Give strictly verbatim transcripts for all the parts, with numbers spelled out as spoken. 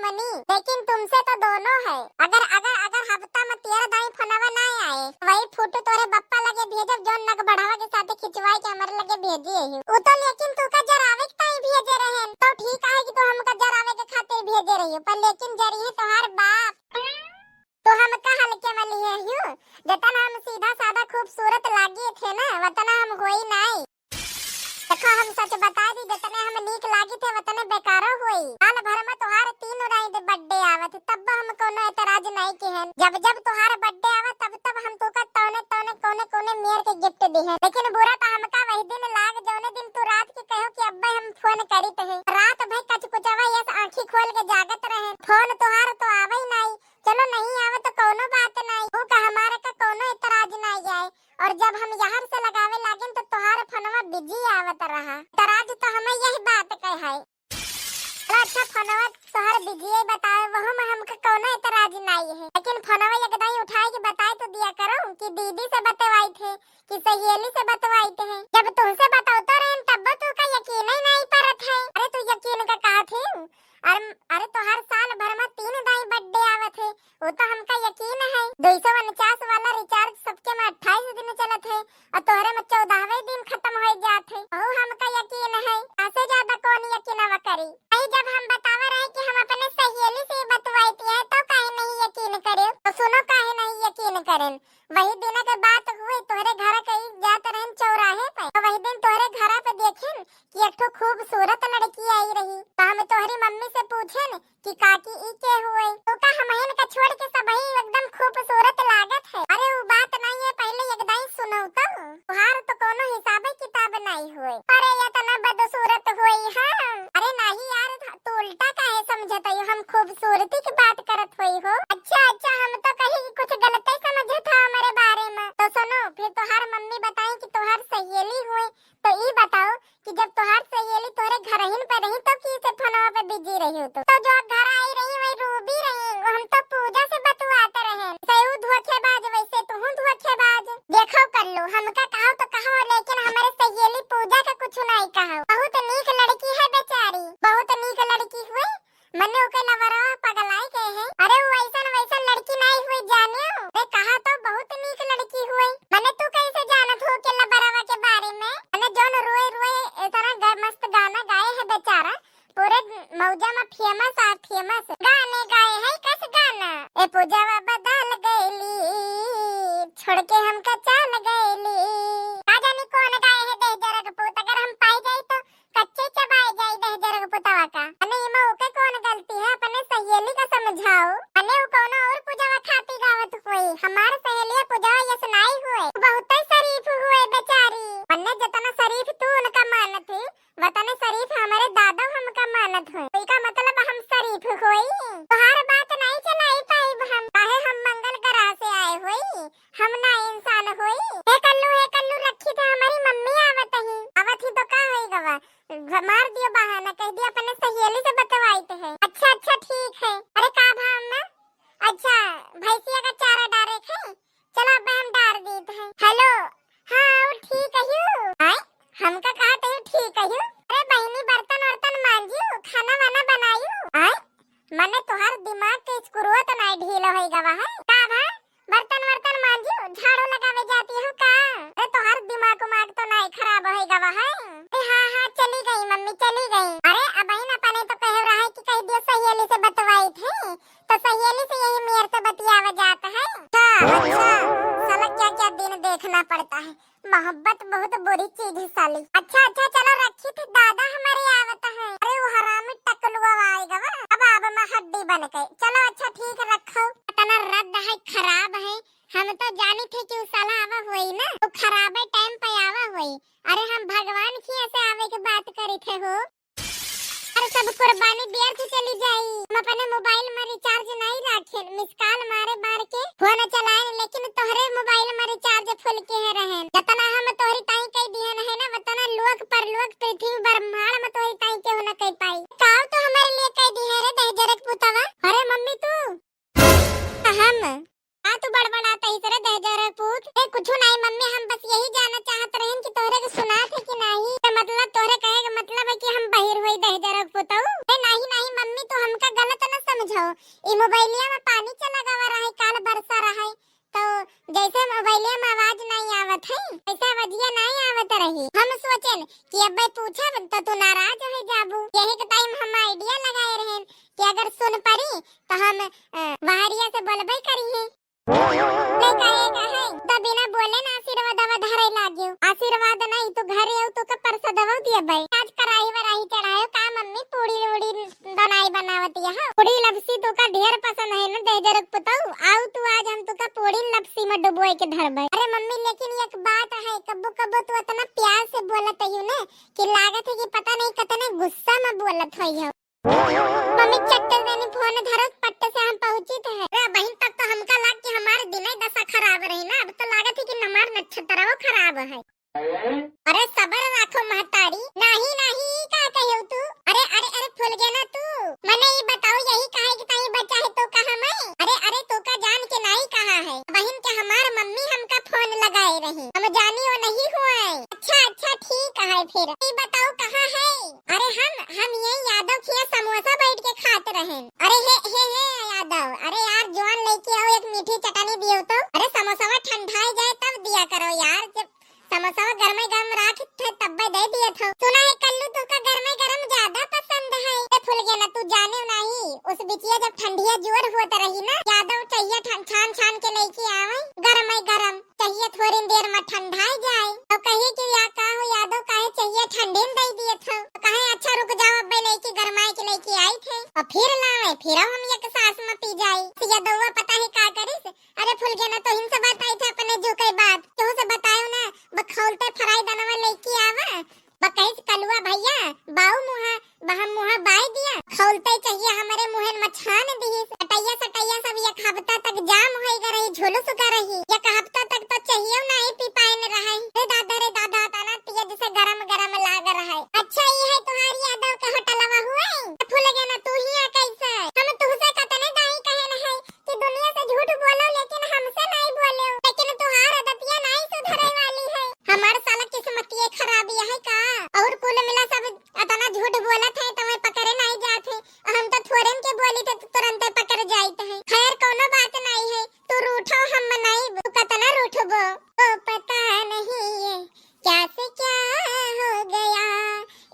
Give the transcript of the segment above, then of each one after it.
बनी, लेकिन तुमसे तो दोनों है। अगर, अगर, अगर हफ्ता में तेरह दाई फोनवा ना आए, वही फोटो तोरे बप्पा लगे भेजब, जौन नगबढ़वा के साथे खिंचवाई के हमरे लगे भेजे है। उ तो लेकिन तू का जरावे के ताई भेजे रहन, तो ठीक है कि तू हमका जरावे के खातिर भेजे रही, पर लेकिन जरी है तोहार बाप। तो हम का हल्के में लिए हियो? जतना हम सीधा साधा खूबसूरत लागी थे ना, वतना हम होई नाई। देखो, हम सच बता दी, जतने हम नीक लागी थे, वतने बेकारो होई। साल भर में तोहार तीन राइद बर्थडे आवत है, तब हम कोनो एतराज नाई किहन। जब जब तोहार बर्थडे आवे, तब तब हम तोका तौने तौने कोने कोने मेर के गिफ्ट दिहन। लेकिन बुरा तो हमका वही दिन लाग, जौने दिन तू रात के कहो कि अब्बे हम फोन करी थे। रात भर कचकुचवा यस आँखी खोल के जागत रहे, फोन तोहार तो आवे ही नाई। चलो नहीं आवे तो कोनो बात नाई, ऊ का हमारे का कोनो एतराज नाई आए। और जब हम यहाँ से लगावे लागेन तो तोहार फोनवा बिजी आवत रहा। एतराज तो हमें यही बात के है। चलो अच्छा, फोनवा तोहार बिजी है, बतावे, वहू में हमका कोनो एतराज नाई है, लेकिन फोनवा एक दाई उठाए के बताए तो दिया करो कि दीदी से बतवाई थे कि सहेली से बतवाई थे। जब तुमसे बतौतो रहे तब तो का यकीन ही नाई परत है। अरे तू यकीन का कहा थे? अरे, अरे तोहार साल भर में तीन दाई बर्थडे आवत है, वो तो हमका यकीन है। दो सौ उनचास वाला रिचार्ज सबके में अट्ठाईस दिन चलत है और तोहरे में चौदहवें दिन खत्म हो जात है, वो हमका यकीन है। ऐसे ज्यादा कौन यकीनवा करी? अही जब हम बतावे रहे कि हम अपने सहेली से बतवाई थी है, तो काहे नहीं यकीन करे? तो सुनो, काहे नहीं यकीन करेन? वही दिन के बात हुई, तोहरे घर के ही जात रहन चौराहे पे, तो वही दिन तोहरे घर पे देखेन कि एक ठो खूबसूरत लड़की आई रही। तो हम तोहरी मम्मी से पूछेन कि काकी ई के हुए? तो का हमहिन का छोड़ के सबही एकदम खूबसूरत लागत है। अरे उ बात नहीं है, पहले एक दाई सुनो तो। तोहार तो कोनो हिसाबे किताब नहीं हुए। अरे इतना बदसूरत हुई है। अरे नहीं यार, तू उल्टा काहे समझत है, हम खूबसूरती की बात करत होई हो। अच्छा, अच्छा, हम तो कही कि कुछ गलत ही समझत है हमारे बारे में। तो सुनो, फिर तोहार मम्मी बताई कि तोहार सहेली हुई, तो ई बताओ कि जब तोहार सहेली तोहरे घरहिन पे रही तो की से फोनवा पे बिजी रही हो? तो, तो जो घर आई रही वही रूबी रही, हम तो पूजा से बतुआत रहे। सही धोखेबाज, वैसे तू धोखेबाज। देखो कल्लू, हमका कहो तो कहो, लेकिन हमारे सहेली पूजा का कुछ नहीं कहो। बहुत नीक लड़की है बेचारी, बहुत नीक लड़की हुई। मने ओके लवरवा पगलाई गए हैं। अरे वो ऐसन वैसन लड़की नहीं हुई जानियो। अरे कहा तो बहुत नीक लड़की हुई। मने तू कैसे जानत हो के लवरवा के बारे में? मने जौन रोए रोए इतना ग-, मस्त गाना गाए है बेचारा, पूरे मौजा में फेमस आ फेमस। गाने गाए है कस गाना। ए पूजावा बदल गईली, छोड़ के हमका चल गईली। का जानी कौन गाए है दहिजरा के पूत, अगर हम पाई जाई तो कच्चे चबाए जाई दहिजरा के पुतवा का। अने इमा ओके कौन गलती है, अपने सहेली का समझाओ। अने उ कौनो और पूजावा खाती गावत हुई, हमार सहेलिया पूजावा यस नाई हुए, बहुत ही शरीफ हुए बेचारी। मन्ने जितना शरीफ तू उनका मानत ही, वतने शरीफ हमारे दादा हमका मानत हुए। तो इका मतलब हम शरीफ होई? तोहार बात नहीं चलाई पाइब हम, काहे हम मंगल ग्रह से आए होई। हम ना इंसान होई। हे कल्लू, हे कल्लू, रखी थे, हमारी मम्मी आवत ही। आवत ही तो का होई गवा? घ-, मार दियो बहाना, कह दियो अपने सहेली से बतवाइत है। अच्छा, अच्छा, ठीक है। अरे का भा अम्मा? अच्छा, भैंसिया का चारा डारे थे? चलो अब हम डार दीत है। हेलो, हाँ, और ठीक है यू? आय? हमका कहा थे ठीक है यू? अरे बहिनी, बर्तन वर्तन मांजियो, खाना वाना बनायो। आय? मने तोहार दिमाग के स्क्रूवा तो नहीं ढीला होई गवा है। का भा? बर्तन वर्तन मांजियो, झाड़ू लगावे जाती हो का? अरे तोहार दिमाग उमाग तो नहीं खराब होई गवा है। ए हाँ हाँ, चली गई मम्मी, चली गई। अरे अबहिन अपने तो कहे रहा है कि कह दियो सहेली से बतवाई थे, तो सहेली से यही मेर तो बतियावा जात है। अच्छा, अच्छा, साला क्या क्या दिन देखना पड़ता है। मोहब्बत बहुत बुरी चीज है साली। अच्छा, अच्छा, चलो रखी थे, दादा हमारे आवत है। अरे वो हरामी टकलुआ आएगा वा, अब आब में हड्डी बन के। चलो अच्छा ठीक रखो। इतना रद्द है, खराब है। हम तो जानी थे कि उ साला आवा होई ना, तो खराबे टाइम पे आवा होई। अरे हम भगवान की ऐसे आवे के बात करी थे हो। अरे सब कुर्बानी व्यर्थ चली जाई। हम अपने मोबाइल में रिचार्ज नहीं राखेन, मिस कॉल मारे मार के फोन चलाएन, लेकिन तोहरे मोबाइल में रिचार्ज फुल के है रहेन। जतना हम तोहरी ताई कह दिहन है ना, वतना लोक परलोक पृथ्वी ब्रह्मांड में तोहरी ताई केहू न कह पाई। काव तो हमारे लिए कह दी है रे दहिजरा के पुतवा। अरे मम्मी तू हम का तू बड़बड़ात ही रे दहिजरा के पूत? ए, कुछ नहीं मम्मी, हम बस यही जानना चाहत रहन कि तोहरे के सुनात है कि नहीं। ए, मतलब तोहरे कहे के मतलब है कि हम बहिर होई दहिजरा के पुतऊ? ए, नहीं, नहीं मम्मी, तू हमका गलत न समझ। हो, ई मोबाइलिया में पानी चला गवा रहे, काल बरसा रहे, तो जैसे मोबाइलिया में आवाज नहीं आवत है, वैसे आवाजिया नहीं आवत रही। हम सोचेन कि अब्बे पूछब तो तू नाराज हो जाबू। यही के टाइम हम आइडिया लगाए रहेन कि अगर सुन पड़ी तो हम, अ, बहरिया से बोलबे करी है। ले कहे कहे, तो बिना बोले ना आशीर्वाद धरे लाग्यो। आशीर्वाद नहीं, तू घरे आओ, तू का परसदवा दिया भाई। आज कराही वराही चढ़ायो का मम्मी, पूड़ी उड़ी बनाई बनावत यहाँ। पूड़ी लपसी तू का ढेर पसंद है ना, दहेजरक पुतऊ। आओ तू आज हम तू का पूड़ी लपसी में डुबोए के धरबे। अरे मम्मी, लेकिन एक बात है, कब्बो कब्बो तू इतना प्यार से बोलत हयू ना कि लागत है कि पता नहीं कितने गुस्सा में बोलत होई हो। मम्मी चट्टे से नहीं फोन धरो, पट्टे से हम पहुँची तो है। अरे बहिन, तब तो हमका लाग कि हमारे दिने दशा खराब रही ना, अब तो लागत है कि हमार नक्षत्रवा खराब है। अरे सबर राखो महतारी। नाही नाही, ई का कहो तू? अरे अरे अरे फुलगेना तू, मने ई बताओ यही काहे कि ताई बच्चा है तो कहा मैं? अरे अरे तू का जान के नाही कहा है, बहिन के हमार मम्मी हमका फोन लगाए रही, हम जानी वो नहीं हुए। अच्छा अच्छा ठीक है फिर, ई बताओ कहाँ है? अरे हम हम ये यादव खिया समोसा बैठ के खात रहेन। अरे हे हे हे यादव, अरे यार जवान लेके आओ एक मीठी चटनी दियो तो। अरे समोसा ठंडाई जाए तब दिया करो यार, जब समोसा गरमे गरम राख थे तब्बे दे दिए थो। सुना है कल्लू तू का गरमे गरम ज्यादा पसंद है। ए फुलगेना तू जाने नहीं, उस बिटिया जब ठंडिया जोर होत रही ना, यादव चाहिए ठं-, छान छान के लेके आवे गरमे गरम, चाहिए थोड़ी देर में ठंडाई जाए। तो कही कि या का हो यादव, काहे चाहिए ठंडी में दे दिए थो? तो कहे अच्छा रुक जाओ, अब्बे लेके गरमाए के लेके आई थे और फिर लावे, फिर हम एक सांस में पी जाए। यादव पता है का करिस, अरे फुलगेना तो इनसे बताई थे अपने जो कई बात, केहू से बतायो ना, बखौलते फ्राई दनवा लेके आवा, बकैस कलुआ भैया, बाऊ मुहा, बहम मुहा बाई दिया, खौलते चाहिए हमारे मुहन में छान दिहिस, सटैया सटैया सब एक हफ्ता तक जाम होई ग रही, झुलुस ग रही, एक हफ्ता तक तो चाहिए ना ही पी पाए न रहे। रे दादा रे दादा, तना तेज से गरम गरम लाग रहे। अच्छा ये है तुम्हारी यादव का होटलवा हुए? फुलगेना तू ही आ कैसे? हम तुहसे कतने दाई कहे न है कि दुनिया से झूठ बोलो, लेकिन हमसे नहीं बोलो। लेकिन तुहार आदतिया नहीं सुधरे वाली है। हमार साला किस्मतिये खराब है का? और कुल मिला सब इतना झूठ बोलत है, तुम्हें पकड़े नहीं जात है। हम तो थोरन के बोली थे तो तुरंत पकड़ जाइत है। खैर कोनो बात नहीं है, तू रूठो हम मनाइब, तू कतना रूठबो। ओ पता नहीं ये क्या से क्या हो गया,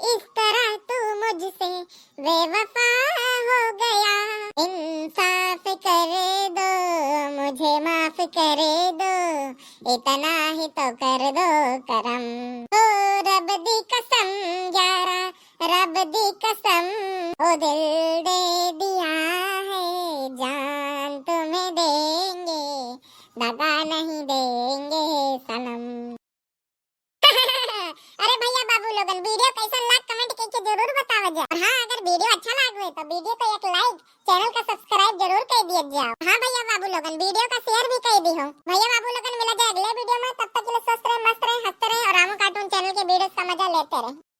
इस तरह तू मुझसे बेवफा हो गया। इंसाफ कर दो, मुझे माफ कर दो, इतना ही तो कर दो करम। ओ रब दी कसम यारा, रब दी कसम, ओ दिल दे दिया है, जान तुम्हें देंगे, दगा नहीं देंगे सनम। अरे भैया बाबू लोगन, वीडियो कैसन लाग कमेंट करके जरूर बतावा जा। और हाँ, अगर वीडियो अच्छा लाग हुए तो वीडियो को एक लाइक, चैनल का सब्सक्राइब जरूर कर दिया जाओ। हाँ भैया बाबू लोगन, वीडियो का शेयर भी कर दी हो। भैया बाबू लोगन, मिला जाए अगले वीडियो में, तब तक के लिए स्वस्थ रहे, मस्त रहे, हंसते रहे और रामू कार्टून चैनल के वीडियोस का मजा लेते रहे।